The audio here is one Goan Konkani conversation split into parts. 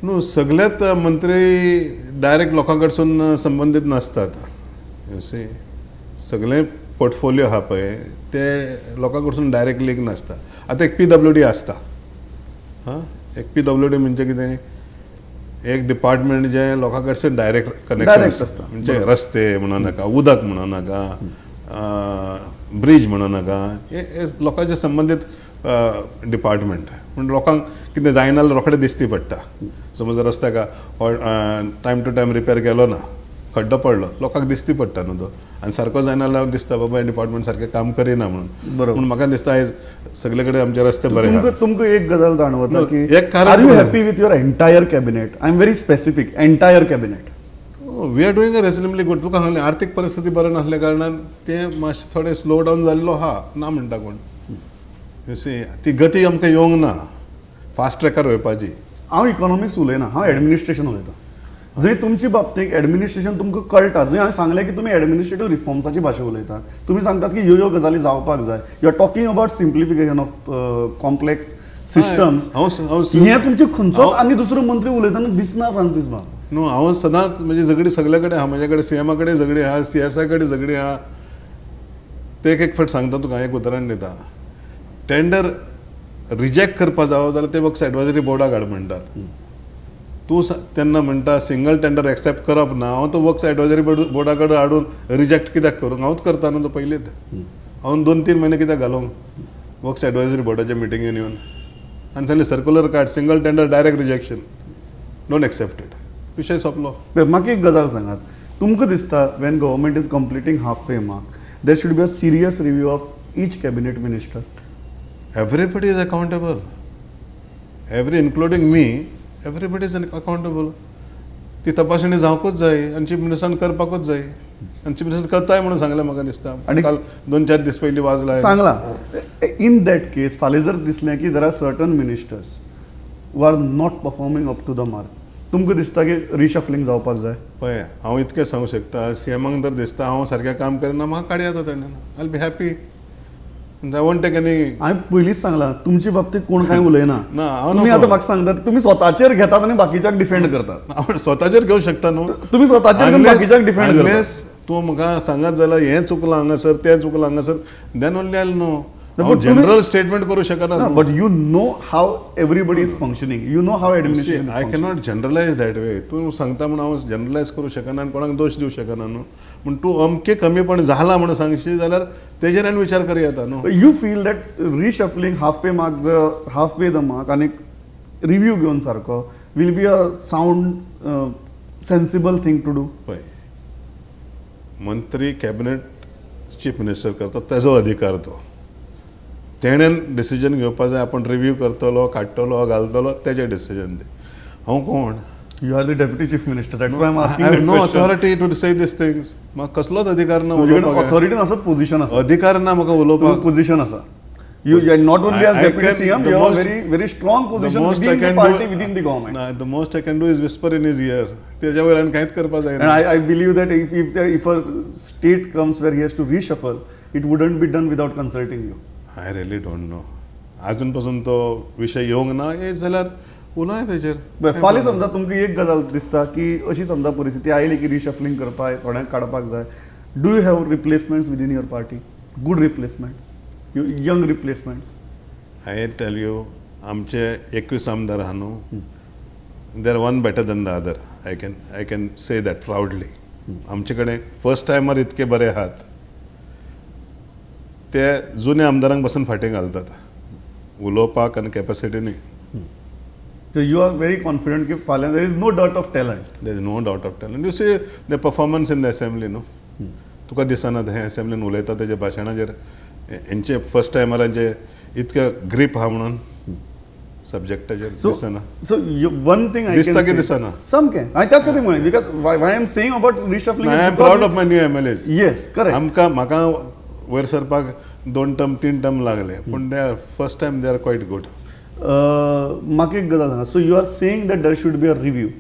न्हू, सगळ्यात मंत्री डायरेक्ट लोकां कडसून संबंदीत नासतात. सी, सगळे पोर्टफोलियो आहा पळय ते लोकां कडसून डायरेक्ट लिंक नासता. आतां एक PWD आसता. हां, एक PWD म्हणजे कितें, एक डिपार्टमेंट जें लोकां कडसून डायरेक्ट कनेक्शन आसता. म्हणजे रस्ते म्हणूं नाका, उदक म्हणूं नाका, ब्रीज म्हणूं नाका, हे लोकांचे संबंदीत डिपार्टमेंट. पूण लोकांक कितें जायना जाल्यार रोखडें दिसती पडटा. समज रस्त्याक टायम टू टायम रिपेर केलो ना, खड्डो पडलो, लोकांक दिसती पडटा न्हू तो, आनी सारको जायना जाल्यार दिसता बाबा हें डिपार्टमेंट सारकें काम करिना म्हणून. पूण म्हाका दिसता आयज सगळे कडेन आमचे रस्ते बरे आहा. तुमकां एक गजाल जाणवता की are you happy with your entire cabinet? I am very specific, entire cabinet. We are doing a reasonably good. तुका सांगलें, आर्थीक परिस्थिती बरी नासल्या कारणान तें मातशें थोडें स्लो डावन जाल्लो आहा, ना म्हणटा कोण. You see, ती गती आमकां येवंक ना फास्ट ट्रॅकार वयपाची. हांव इकॉनॉमिक्स उलयना, हांव एडमिनिस्ट्रेशन उलयतां. जंय तुमची बाबतींत एडमिनिस्ट्रेशन तुमकां कळटा, जंय हांवें सांगलें की तुमी एडमिनिस्ट्रेटीव रिफॉर्म्साची भाशा उलयतात, तुमी सांगतात की ह्यो ह्यो गजाली जावपाक जाय, you are talking about simplification of complex systems. हें तुमचे खंयचोच आनी दुसरो मंत्री उलयतना दिसना फ्रांसीस बाब. न्हू, हांव सदांच म्हणजे झगडी सगळे कडेन आहा. म्हजे कडेन सीएमा कडेन झगडी आहा, CSI कडेन झगडी आहा. ते एक एक फावट सांगता तुका, एक उदाहरण दिता. टेंडर रिजेक्ट करपा जावो जाल्यार ते वर्क्स एडवायजरी बोर्डाक हाड म्हणटात. तूं तेन्ना म्हणटा सिंगल टेंडर एक्सेप्ट करप ना, हांव तो वर्क्स एडवायजरी बोर्डा कडेन हाडून रिजेक्ट कित्याक करूंक? हांवूच करता न्हू तो पयलींच. हांव 2-3 म्हयने कित्याक घालूंक वर्क्स एडवायजरी बोर्डाच्या मिटिंगेन येवन आनी सांगलें सर्कुलर काड, single tender direct rejection, don't accept it. विशय सोंपलो. म्हाका एक गजाल सांगात, तुमकां दिसता when government is completing half way mark there should be a serious review of each cabinet minister? Everybody is accountable, every including me, everybody is accountable. ती तपासणी जावंकूच जाय आनी चीफ मिनिस्टरान करपाकूच जाय, आनी चीफ मिनिस्टर करताय म्हणून सांगलें म्हाका दिसता. आनी काल 2-4 दीस पयलीं वाजला सांगला. इन that case फाल्यां जर दिसलें की there are certain ministers who are not performing up to the mark, तुमकां दिसता की रिशफलिंग जावपाक जाय? पळय, हांव इतकें सांगूंक शकता, सीएमाक जर दिसता हांव सारकें काम करिना, म्हाका काडया ताणें, I will be happy. I won't take any. हांवें पयलींच सांगलां, तुमचे बाबतींत कोण कांय उलयना. तुमी आतां म्हाका सांगतात तुमी स्वताचेर घेतात आनी बाकीच्याक डिफेंड करतात. हांव स्वताचेर घेवंक शकता न्हू, तुमी स्वताचेर घेवन बाकीच्याक डिफेंड करता. तूं म्हाका सांगत जाल्यार हें चुकलां हांगासर, तें चुकलां हांगासर, then only I know. General statement करूं शकना. But you know how everybody is functioning, you know how administration. I cannot generalise that way. तूं सांगता म्हूण हांव जनरलायज करूं शकना आनी कोणाक दोश दिवं शकना न्हू. पूण तूं अमकें कमीपण जालां म्हणून सांगशी जाल्यार तेजेर आनी विचार करूं येता न्हू. You feel that reshuffling half way mark, the half way the mark आनी रिव्यू घेवन सारको will be a sound sensible thing to do? पळय, मंत्री कॅबिनेट चीफ मिनिस्टर करता, तेजो अधिकार तो. तेणेन डिसिजन घेवपा जाय, आपूण रिव्यू करतलो, काडटलो, घालतलो, तेजें डिसिजन तें. हांव कोण? You are the deputy chief minister. That's why I'm asking. I have no authority to say these things. म्हाका कसलोच अधिकार ना उलोवपाक. ऑथॉरिटी नासत, पोझिशन आसा. अधिकार ना म्हाका उलोवपाक. पोझिशन आसा. You are not only as deputy CM, you have very very strong position within the party, within the government. The most I can do is whisper in his ear. तेज्या वयर आनी कांयच करपाक जायना. And I believe that if a state comes where he has to reshuffle, it wouldn't be done without consulting you. I really don't know. अजून पासून तो विशय येवंक ना, येत जाल्यार उलोवया तेजेर. बरें, फाल्यां समजा तुमकां एक गजाल दिसता की अशी समजा परिस्थिती आयली की रिशफलिंग करपाक, थोड्यांक काडपाक जाय, do you have replacements within your party? Good replacements, young replacements? I tell you, आमचे 21 आमदार आहा न्हू, they are one better than the other. I can say that proudly. आमचे कडेन फर्स्ट टायमर इतके बरे आहात, ते जुन्या आमदारांक पासून फाटीं घालतात उलोवपाक आनी कॅपॅसिटी न्ही. So you are very confident की फाल्यां there is no doubt of talent. There is no doubt of talent. You see the performance in the assembly न्हू, तुका दिसना हें असेंब्लीन उलयता तेज्या भाशणाचेर हेंचे फर्स्ट टायमरांचे इतके ग्रीप आहा म्हणून सब्जेक्टाचेर दिसना. सो वन थिंग दिसता की दिसना सामकें. हांवें त्याच खातीर म्हणलें, because why am saying about reshuffling. I am proud of my new MLAs. Yes, correct. आमकां म्हाका वयर सरपाक 2 टर्म 3 टर्म लागले, पूण they are first time they are quite good. म्हाका एक गजाल सांगा, so you are saying that there should be a review,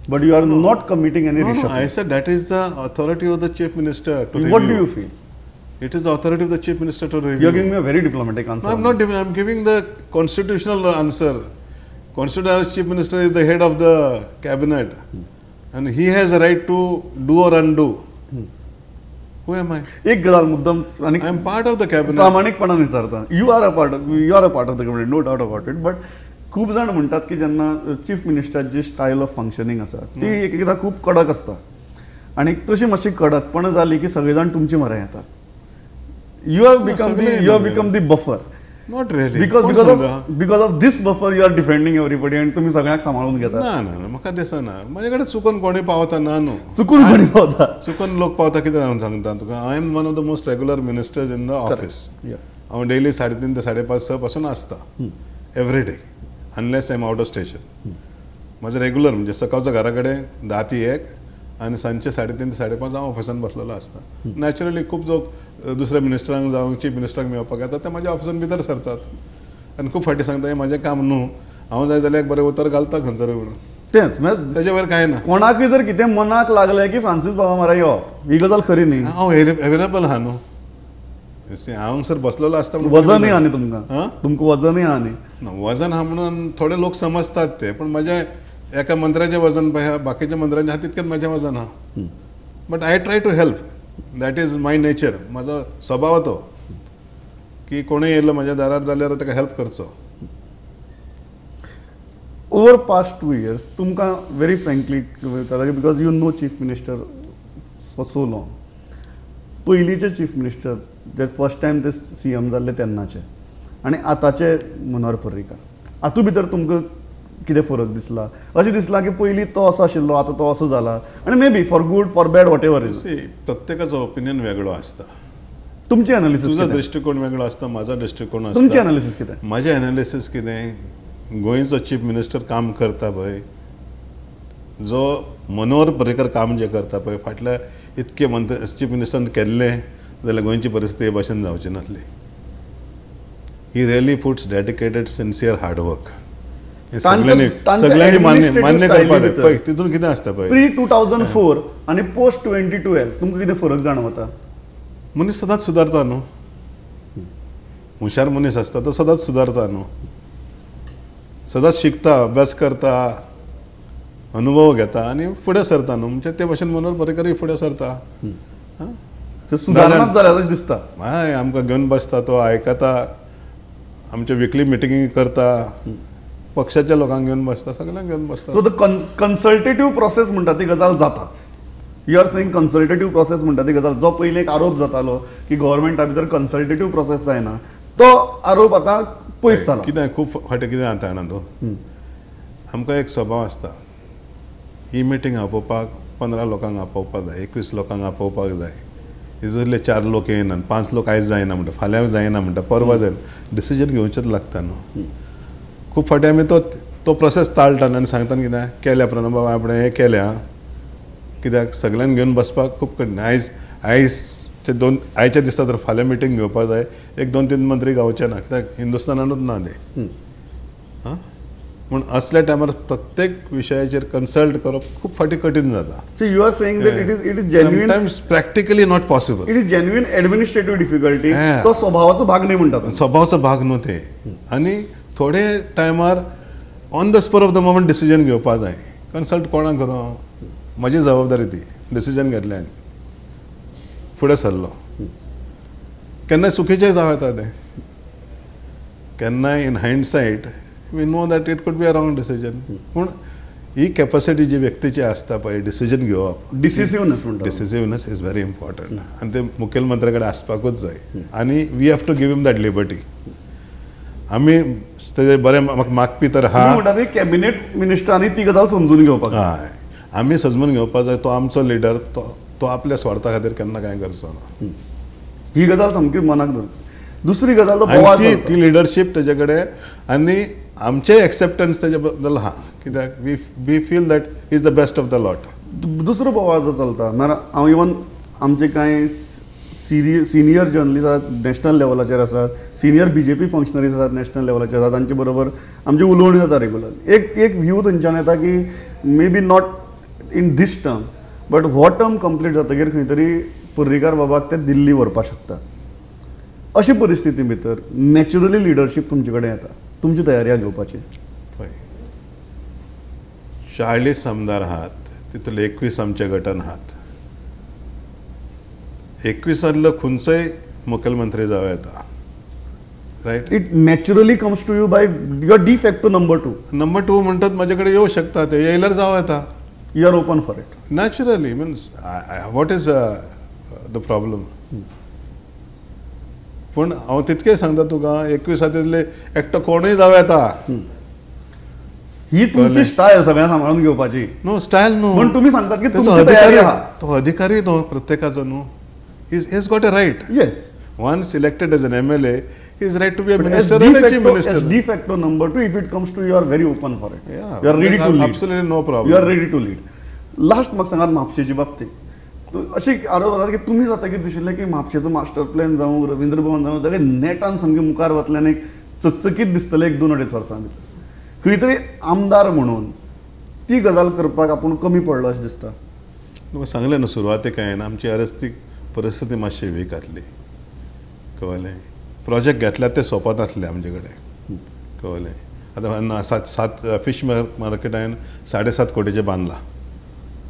but you are not committing any reshuffling. I said that is the authority of the chief minister to review. What do you feel? It is the authority of the chief minister to review. You are giving me a very diplomatic answer. I am not, I am giving the constitutional answer. Constitution chief minister is the head of the cabinet and he has a right to do or undo. Who am I? एक गजाल मुद्दम आनी I am part of the cabinet. प्रामाणीकपणान विचारता, you are a part of the cabinet, no doubt about it. But खूब जाण म्हणटात की जेन्ना चीफ मिनिस्टराची स्टायल ऑफ फंक्शनींग आसा ती एक एकदां खूब कडक आसता आनी तशी मातशी कडकपणां जाली की सगळे जाण तुमचे म्हऱ्यान येतात. You have become the buffer. Not really. Because of this buffer you are defending everybody आनी तुमी सगळ्यांक सांबाळून घेता. ना ना ना, म्हाका दिसना म्हजे कडेन चुकून कोणी पावता. ना न्हू, चुकून कोणी पावता, चुकून लोक पावता. कितें हांव सांगता तुका, I am one of the most regular ministers in the office. हांव डेली 3:30 ते 5:30 पासून आसता every day, unless I am out of station. म्हजें रेगुलर म्हणजे सकाळचो घरा कडेन 10 ते 1 आनी सांजचे 3:30 ते 5:30 हांव ऑफिसान बसलेलो आसता. नॅचरली खूब लोक दुसऱ्या मिनिस्टरांक जावं चीफ मिनिस्टरांक मेळपाक येता, ते म्हाज्या ऑफिसान भितर सरतात आनी खूब फावटी सांगता हें म्हाजें काम न्हू, हांव जाय जाल्यार एक बरें उतर घालता खंयसर म्हणून. तेंच तेजे वयर कांय ना. कोणाकूय जर कितें मनाक लागलें की फ्रांसीस बाबा म्हऱ्यान येवप ही गजाल खरी न्ही. हांव एवेलेबल आहा न्हू, हांव हांगसर बसलेलो आसता. वजनूय आहा न्ही तुमकां, तुमकां वजनूय आहा न्ही. वजन आहा म्हणून थोडे लोक समजतात ते, पण म्हज्या एका मंत्र्याचें वजन पळय बाकीच्या मंत्र्यांचें आहा तितकेंच म्हाजें वजन आहा. But I try to help, that is my nature. म्हजो स्वभाव तो की कोणूय येयलो म्हज्या दारार जाल्यार ताका हेल्प करचो. ओवर पास्ट 2 इयर्स तुमकां very frankly, because you know chief minister for so long, पयलींचे चीफ मिनिस्टर जे फर्स्ट टायम ते सी एम जाल्ले तेन्नाचे आनी आतांचे मनोहर पर्रीकार, हातूंत भितर तुमकां कितें फरक दिसला? अशें दिसलां की पयलीं तो असो आशिल्लो आतां तो असो जाला, आनी maybe for good for bad whatever is. प्रत्येकाचो ओपिनियन वेगळो आसता. तुमचें एनालिसीस, तुजो दृश्टिकोण वेगळो आसता, म्हाजो दृश्टिकोण आसता. तुमचें एनालिसीस कितें? म्हाजें एनालिसीस कितें, गोंयचो चीफ मिनिस्टर काम करता पळय, जो मनोहर पर्रीकर काम जें करता पळय, फाटल्या इतके मंत्री चीफ मिनिस्टरान केल्लें जाल्यार गोंयची परिस्थिती हे भाशेन जावची नासली. He really puts dedicated sincere hard work. सगळ्यांनी सगळ्यांनी मान्य करपाक जाय. पळय तितून कितें आसता पळय, प्री 2004 आनी पोस्ट 2012 तुमकां कितें फरक जाणवता? मनीस सदांच सुदारता न्हू, हुशार मनीस आसता तो सदांच सुदारता न्हू, सदांच शिकता, अभ्यास करता, अनुभव घेता आनी फुडें सरता न्हू. म्हणजे ते भाशेन मनोहर पर्रीकरूय फुडें सरता. सुदारणाच जाल्या अशें दिसता. हय, आमकां घेवन बसता तो, आयकता, आमच्यो विकली मिटिंगी करता, पक्षाच्या लोकांक घेवन बसता, सगळ्यांक घेवन बसता. सो the consultative process म्हणटा ती गजाल जाता. You are saying consultative process म्हणटा ती गजाल, जो पयलीं एक आरोप जातालो की गव्हर्मेंटा भितर कन्सल्टेटीव प्रोसेस जायना, तो आरोप आतां पयस जाला. कितें खूब फावटी कितें जाता जाणा तूं, आमकां एक स्वभाव आसता, ही मिटींग आपोवपाक 15 लोकांक आपोवपाक जाय, 21 लोकांक आपोवपाक जाय, तितूंतले 4 लोक येयनात, 5 लोक आयज जायना म्हणटा, फाल्यां जायना म्हणटा, परवां जायना. डिसिजन घेवचेंच लागता न्हू. खूब फावटी आमी तो प्रोसेस टाळटा आनी सांगता कितें केल्या प्रणब बाबा आपणें हें केल्या, कित्याक सगळ्यांक घेवन बसपाक खूब कठीण. आयज आयचे दोन आयच्या दिसता तर फाल्यां मिटींग घेवपाक जाय, 1 2 3 मंत्री गावचे ना, कित्याक हिंदुस्थानानूच ना ते. हां, पूण असल्या टायमार प्रत्येक विशयाचेर कन्सल्ट करप खूब फावटी कठीण जाता. So you are saying that it is genuine, sometimes practically not possible. It is genuine administrative difficulty. तो स्वभावाचो भाग न्ही म्हणटा, स्वभावाचो भाग न्हू ते. आनी थोडे टायमार on the spur of the moment decision घेवपाक जाय. कन्सल्ट कोणाक करूं, म्हजी जबाबदारी ती. डिसिजन घेतलें आनी फुडें सरलो. केन्नाय चुकीचें जावं येता तें, केन्नाय in hindsight we know that it could be a wrong decision. पूण ही कॅपॅसिटी जी व्यक्तीची आसता पळय डिसिजन घेवप, डिसिसिवनस म्हणटा, डिसिसिवनस is very important आनी ते मुखेलमंत्र्या कडेन आसपाकूच जाय. आनी we have to give him that liberty. आमी तेजे बरें मागपी तर आहा म्हणटा ते कॅबिनेट मिनिस्टरांनी ती गजाल समजून घेवपाक जाय. हय, आमी समजून घेवपाक जाय. तो आमचो लिडर, तो आपल्या स्वार्था खातीर केन्ना कांय करचो ना. ही गजाल सामकी मनाक धरून. दुसरी गजाल तो ती लिडरशीप तेजे कडेन आनी आमचें एक्सेप्टन्स तेजे बद्दल आहा, कित्याक we feel that is the best of the lot. दुसरो बोवाळ जो चलता, म्हळ्यार हांव इवन आमचे कांय सिनियर जर्नलिस्ट आसात नॅशनल लेवलाचेर आसात, सिनियर बीजेपी फंक्शनरीज आसात नॅशनल लेवलाचेर आसात, तांचे बरोबर आमचें उलोवणें जाता रेगुलर. एक एक व्यू थंयच्यान येता की maybe not in this term but हो टर्म कंप्लीट जातकीर खंय तरी पर्रीकार बाबाक ते दिल्ली व्हरपाक शकतात. अशी परिस्थिती भितर नॅचरली लिडरशीप तुमचे कडेन येता, तुमची तयारी घेवपाची. पळय, 40 आमदार आहात तितूंतले 21 आमच्या गटान आहात. 21 खंयचोय मुखेलमंत्री जावं येता. Right, it naturally comes to you by your de facto number 2. Number 2 म्हणटात म्हजे कडेन येवं शकता, ते येयल्यार जावं येता. You are open for it naturally. Means what is the problem? पूण हांव तितकें सांगता तुका, 21 तितले एकटो कोणूय जावं येता. ही तुमची स्टायल सगळ्यांक सांबाळून घेवपाची. नो स्टायल न्हू, पूण तुमी सांगतात की ताचो अधिकारी, तो अधिकारी तो प्रत्येकाचो न्हू. He's got a right. Yes, once elected as an MLA, he is right to be a minister and a chief minister. As de facto number 2, if it comes to you are very open for it. Yeah, you are ready to lead. Absolutely no problem. You are ready to lead. Last म्हाका सांगात म्हापशेची बाबतींत अशी आरोप जाता की तुमी जातकीर दिशिल्लें की म्हापशेचो मास्टर प्लॅन जावं, रवींद्र भवन जावं, सगळें नेटान सामकें मुखार वतलें आनी एक चकचकीत दिसतलें 1-2-2.5 वर्सां भितर. खंय तरी आमदार म्हणून ती गजाल करपाक आपूण कमी पडलो अशें दिसता. तुका सांगलें न्हू सुरवातेक हांवें, आमची अर्थीक परिस्थिती मातशी वीक आसली. कळ्ळें? प्रोजेक्ट घेतल्यार ते सोंपत आसले आमचे कडेन. कळ्ळें? आतां 7 फीश मार्केट हांवें 7.5 कोटीचें बांदलां.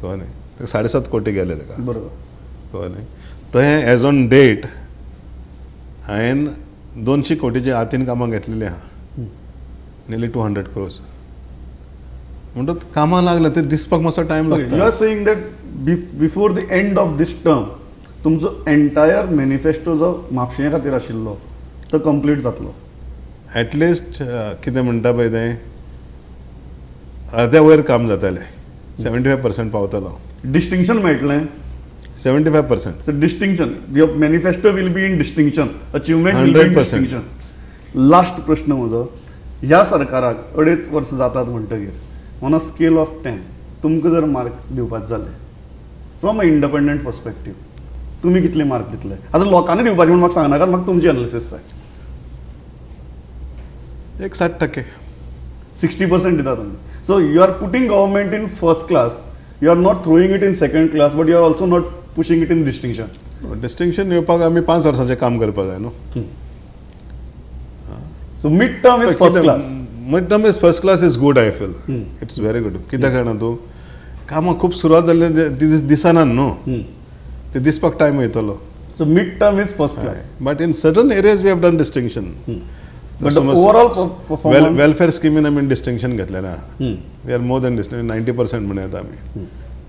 कळ्ळें? ताका 7.5 कोटी गेले ताका. बरोबर. कळ्ळें? थंय एज ऑन डेट हांवें 200 कोटीचे आतीन कामां घेतलेलीं आहा. Nearly 200 crores. म्हणटच कामां लागल्या ते दिसपाक मातसो टायम लागता. You are saying that before the end of this term तुमचो एंटायर मॅनिफेस्टो जो म्हापशे खातीर आशिल्लो तो कंप्लीट जातलो. एटलिस्ट कितें म्हणटा पळय तें अर्द्या वयर काम जातलें. 75% पावतलो. डिस्टिंक्शन मेळटलें. 75%. So distinction, your manifesto will be in distinction, achievement will be in distinction. Last प्रश्न म्हजो, ह्या सरकाराक 2.5 वर्सां जातात म्हणटकीर ऑन अ स्केल ऑफ 10 तुमकां जर मार्क दिवपाक जाले फ्रॉम अ इंडिपेंडंट पर्सपेक्टीव तुमी कितले मार्क दितले? आतां लोकांनी दिवपाचे म्हूण म्हाका सांगनाकात, म्हाका तुमची एनालिसीस जाय. एक 60%. 60% दिता तुमी. So you are putting government in first class, you are not throwing it in second class, but you are also not pushing it in distinction. Distinction येवपाक आमी 5 वर्सांचें काम करपाक जाय न्हू. So mid term is first class. Mid term is first class is good. I feel it's very good. कित्याक जाणा तूं, कामां खूब सुरवात जाल्ली दिसना न्हू, ते दिसपाक टायम वयतलो. So mid term is first class, but in certain areas we have done distinction. But overall performance welfare स्किमीन आमी डिस्टिंक्शन घेतलें ना. We are more than distinction, 90% म्हणूं येता आमी.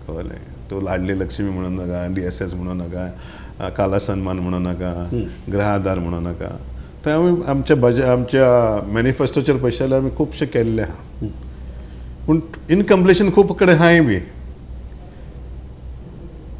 कळ्ळें? तूं लाडली लक्ष्मी म्हणूं नाका, DSS म्हणूं नाका, काला सन्मान म्हणूं नाका, गृह आधार म्हणूं नाका. थंय आमी आमच्या बजेट, आमच्या मॅनिफेस्टोचेर पयशे जाल्यार आमी खुबशें केल्लें आहा. पूण इनकम्प्लिशन खूब कडेन आहाय बी.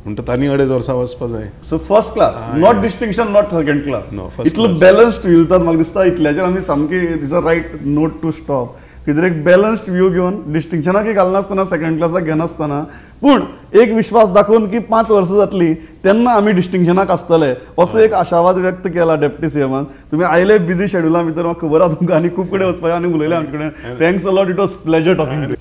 म्हणटा आनी 2.5 वर्सां वचपाक जाय. So first class, not distinction, not second class. इतलो बॅलन्स्ड व्यू तर म्हाका दिसता इतल्याचेर आमी सामकी is a right note to stop. कितें एक बॅलन्स्ड व्यू घेवन डिस्टिंक्शनाकय घालनासतना, सेकंड क्लासाक घेनासतना, पूण एक विश्वास दाखोवन की 5 वर्सां जातली तेन्ना आमी डिस्टिंक्शनाक आसतले असो एक आशावाद व्यक्त केला डेप्टी सीएमान. तुमी आयले बिजी शेड्युला भितर, म्हाका खबर आहा तुमकां आनी खूब कडेन वचपाचें आनी उलयले आमचे कडेन. Thanks a lot, it was pleasure talking to you.